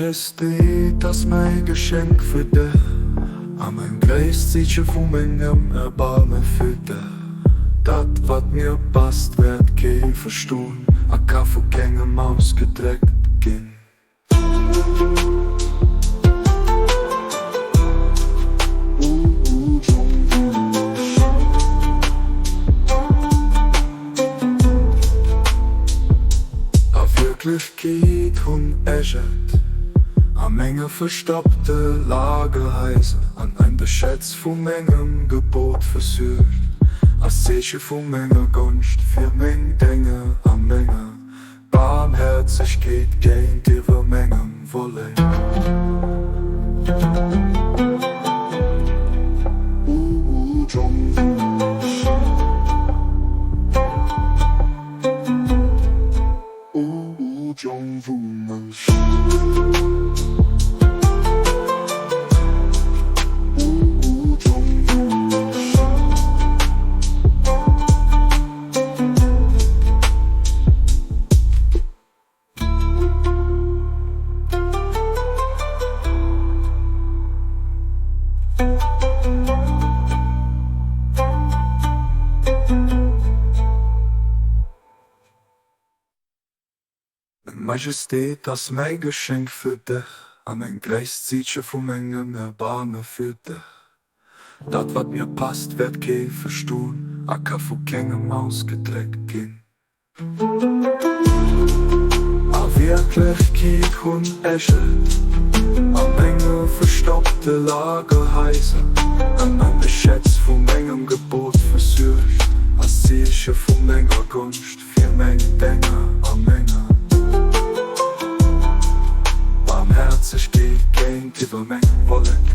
Majestét ass mäi Geschenk fir dech, a meng Gréisst Zeeche vu mengem Erbarme fir dech. Dat, wat mir passt, wäert kee verston a ka vu kengem ausgedréckt ginn. A Wierklechkeet hunn ech et a menge verstappte Lagerhaiser an an de Schätz vu mengem Gebot versuergt, als Zeeche vu menger Gonscht fir meng Dénger a menger Barmhäerzegkeet géintiwwer mengem Vollek. Meng Majestét ass mäi Geschenk fir dech a meng Gréisst Zeeche vu mengem Erbaarme fir dech. Dat wat mir passt, wäert kee verstoen a ka vu kengem ausgedréckt ginn. A Wierklechkeet hunn ech et a menge verstoppte Lagerhaiser an an de Schätz vu mengem Gebot versuergt, als Zeeche vu menger Gonscht fir meng Dénger a menger Barmhäerzegkeet géintiwwer mengem Vollek.